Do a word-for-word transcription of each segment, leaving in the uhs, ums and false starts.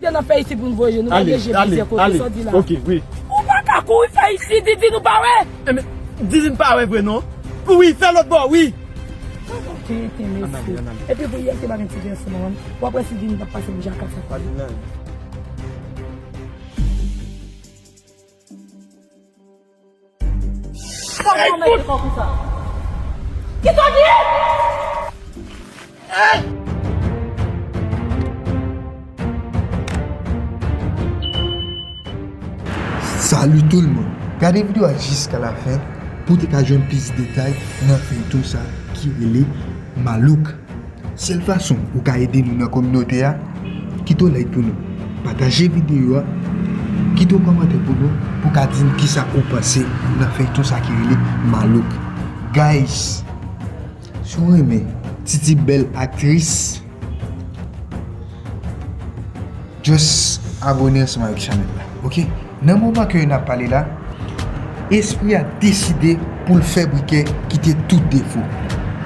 Nan fè isit pou n voye, nou pa ale, bezwen ale, plizyè kote, ale. Sa w di la. Ok, wi. Ou pa ka kouri fè isit, Didine, ou pa wè? Enben, Didine pa wè vre non. Wi, fè lòt bò, wi. Kenken, kenken, mesye. Ann ale, ann ale. Epi pou yè, se pa gen ti vè ansanm, w ap wè si Didine t ap pase pou Jakal sa. Ann ale. Kòman w mete kò konsa? Kisa w di? Salut tout le monde! Gade videyo a jiska la fen pou w te ka jwenn plis detay nan feyton sa ki rele Malouk. Sèl fason ou ka ede nou nan kominote a, kite yon like pou nou, pataje videyo a, kite yon kòmantè pou nou, pou w ka di n kisa ou panse nan feyton sa ki rele Malouk. Guys, si w renmen Titid bèl aktris, just abone ansanm avèk chanèl la, ok? Nan moman ke n ap pale la, espri a deside pou l fè Brikè kite tout defo.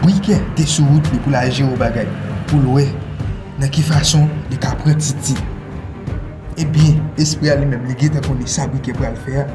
Brikè te sou wout li pou l al jere yon bagay, pou l wè nan ki fason li ka pran Titid. Ebyen, espri a li menm, li gentan konnen sa Brikè pral fè a.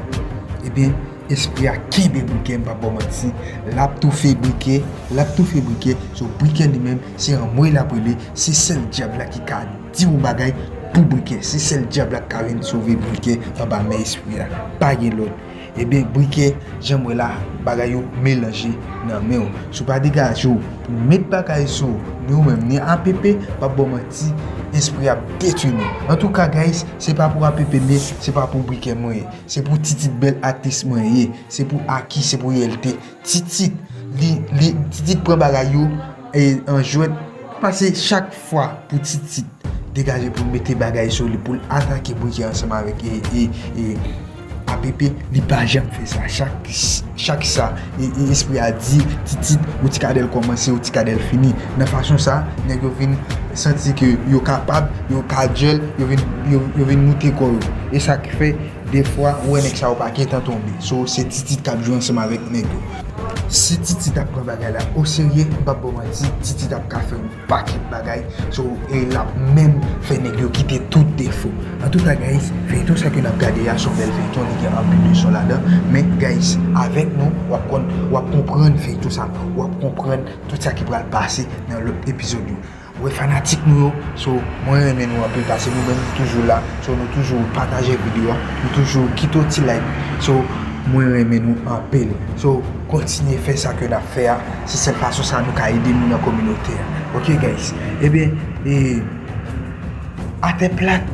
Ebyen, espri a kenbe Brikè, m p ap ba w manti. L ap toufe Brikè, l ap toufe Brikè. So, Brikè li menm, se anmwe l ap rele, se sèl dyab la ki ka di yon bagay pou Brikè. Se sèl dyab la ki ka vin sove Brikè anba men espri a. Pa gen lòt. Ebyen, Brikè, jan m wè la, bagay yo melanje nan men w. Si w pa degaje w pou w met bagay sou w, ni ou menm, ni A P P, m p ap ba w manti, espri ap detwi nou. Antouka, guys, se pa pou A P P m ye, se pa pou Brikè mwen ye. Se pou Titid bèl aktris mwen ye. Se pou Aki, se pou L T. Titid, li, li, Titid pran bagay yo, e, an jwèt. Pase chak fwa pou Titid degaje pou l mete bagay sou li, pou l atake Brikè ansanm avèk, e, e, e, A P P, li pa janm fè sa. Chak, chak sa, e, e, espri a di, Titid, ou ti kadèl kòmanse, ou ti kadèl fini. Nan fason sa, nèg yo vin santi ke yo kapab, yo ka djèl, yo vin, yo, yo vin moute kò yo. E sa k fè, defwa, ou wè nèg sa yo pa gentan tonbe. So, se Titid k ap jwe ansanm avèk nèg yo. Si Titid ap pran bagay la oserye, m p ap ba w manti, Titid ap ka fè yon pakèt bagay. So, e l ap menm fè nèg yo kite tout defo. Antouka, guys, feyton sa ke n ap gade a, se yon bèl feyton, li gen anpil leson ladan. Men, guys, avèk nou, w ap konn, w ap konprann feyton sa, w ap konprann tout sa ki pral pase nan lòt epizòd yo. Wè fanatik nou yo, so, mwen renmen nou anpil, paske nou menm nou toujou la, so, nou toujou pataje videyo a, nou toujou kite yon ti like, so, mwen renmen nou anpil. So, kontinye fè sa ke n ap fè a, se sèl fason sa nou ka ede nou nan kominote a. Ok, guys? Ebyen, e, Atè Plat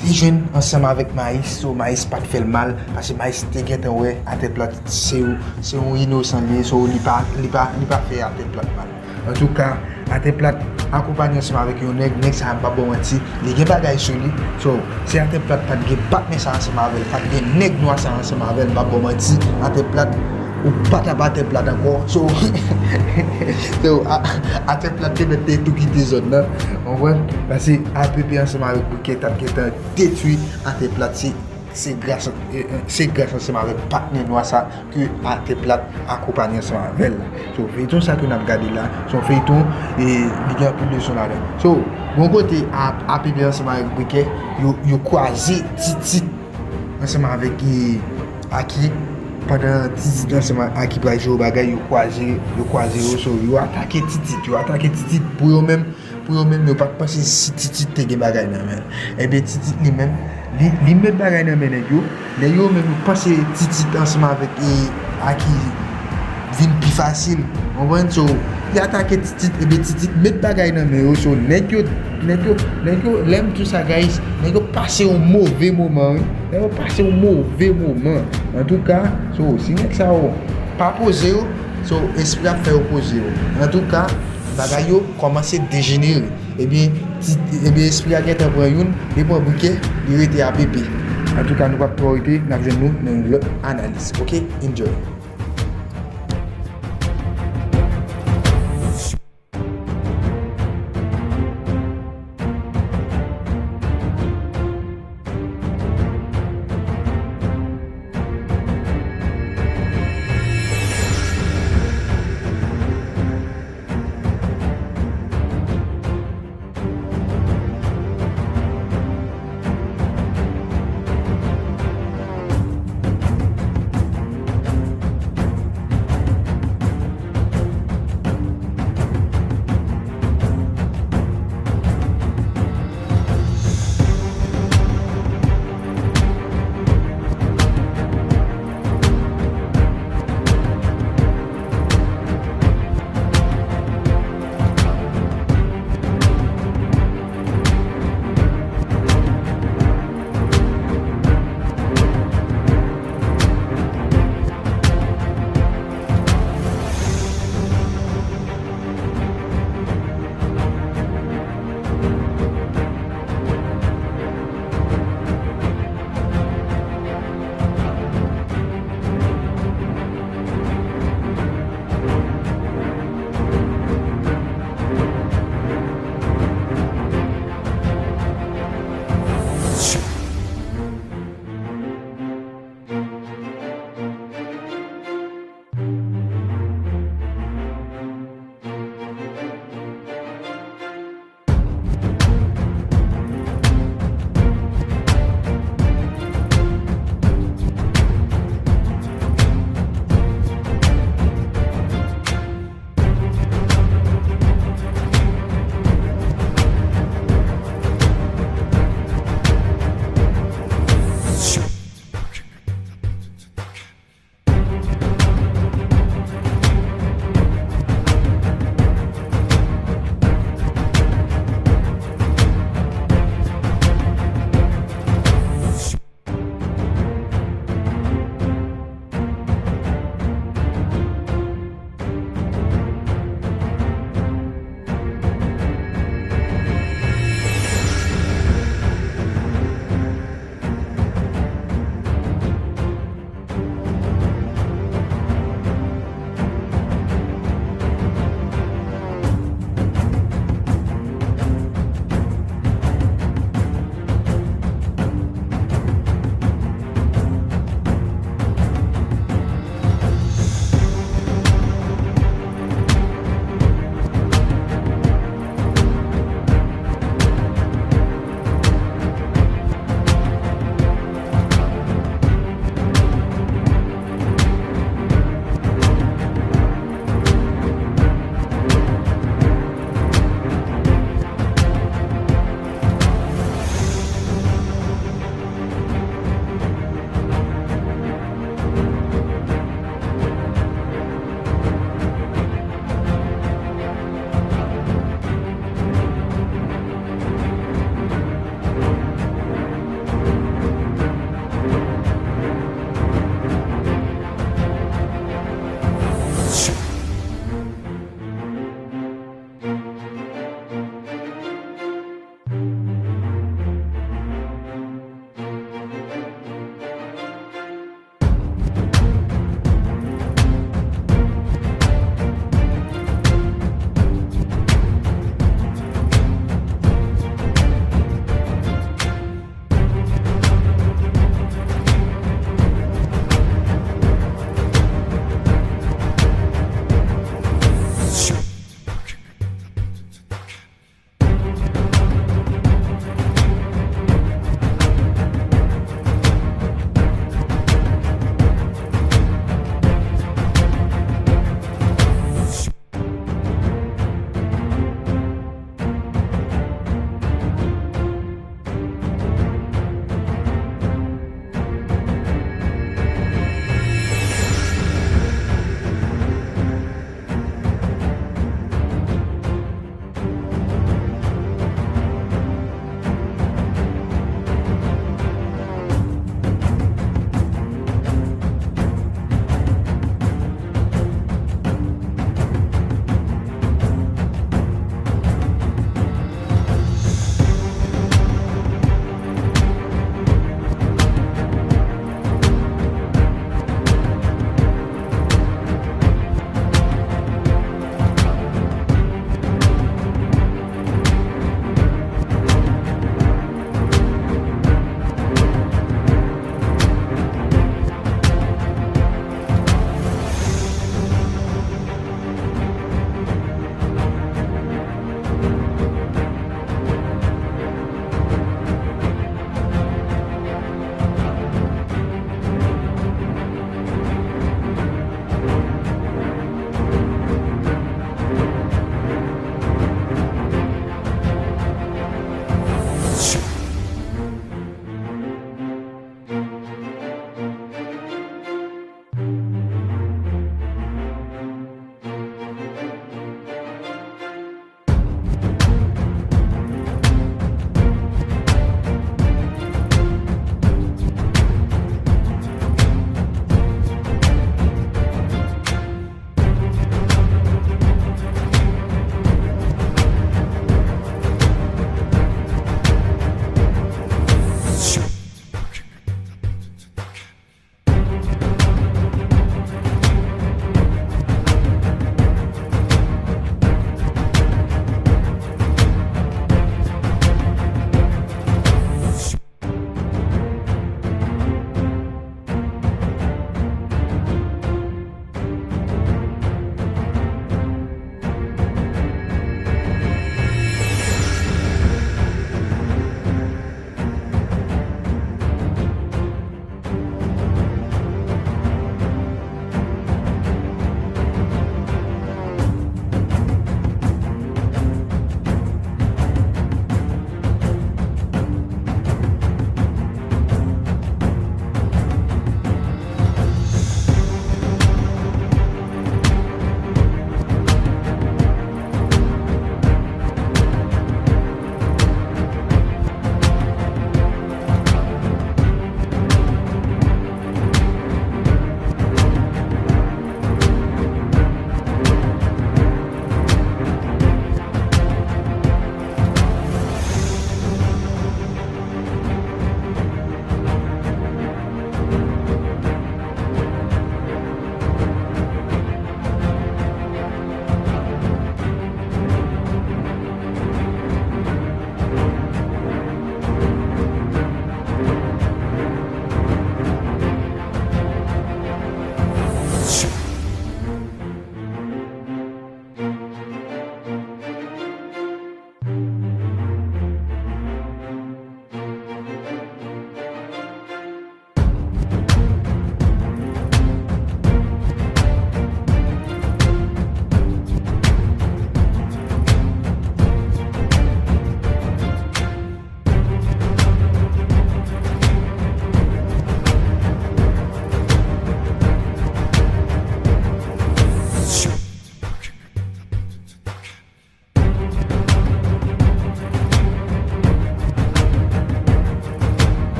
te jwenn ansanm avèk Mayis, so, Mayis pa t fè l mal, paske Mayis te gentan wè Atè Plat se, se yon inosan li ye, so, li pa, li pa, li pa fè Atè Plat mal. Antouka, Atè Plat akonpanye ansanm avèk yon nèg, nèg sa a, m p ap ba w manti, li gen bagay sou li. So, si Atè Plat pa t gen patnè sa ansanm avè l, pa t gen nèg nwa sa ansanm avè l, m p ap ba w manti, Atè Plat, ou pa t ap Atè Plat ankò. So, so, a, Atè Plat te mèt te tou kite zòn nan, w konprann? Paske A P P ansanm avèk Brikè t ap gentan detwi Atè Plat, se, se gras, e, e, se gras ansanm avèk patnè nwa sa ke Atè Plat akonpanye ansanm avè l la. So, feyton sa ke n ap gade la, se yon feyton, e, li gen anpil leson ladan. So, yon kote, A, A P P ansanm avèk Brikè, yo, yo kwaze Titid ansanm avèk, e, Aki. Pandan Titid ansanm ak Aki pral jere bagay, yo kwaze, yo kwaze yo, so, yo atake Titid, yo atake Titid pou yo menm, pou yo menm, yo pa t panse si Titid te gen bagay nan men l. Ebyen, Titid li menm, li, li met bagay nan men nèg yo. Nèg yo menm, yo panse Titid ansanm avèk, e, Aki vin pi fasil. Konprann? So, li atake Titid, ebyen, Titid met bagay nan men yo. So, nèg yo, nèg yo, nèg yo, lè m di w sa, guys, nèg yo pase yon move moman, wi. Nèg yo pase yon move moman. Antouka, so, si nèg sa yo pa poze yo, so, espri ap fè yo poze yo. Antouka, bagay yo kòmanse dejenere. Ebyen, ti, ebyen, espri a gentan pran youn, li pran Brikè, li rete A P P. Antouka, nou p ap twò rete, n ap jwenn nou nan yon lòt analiz. Ok? Enjoy. Sou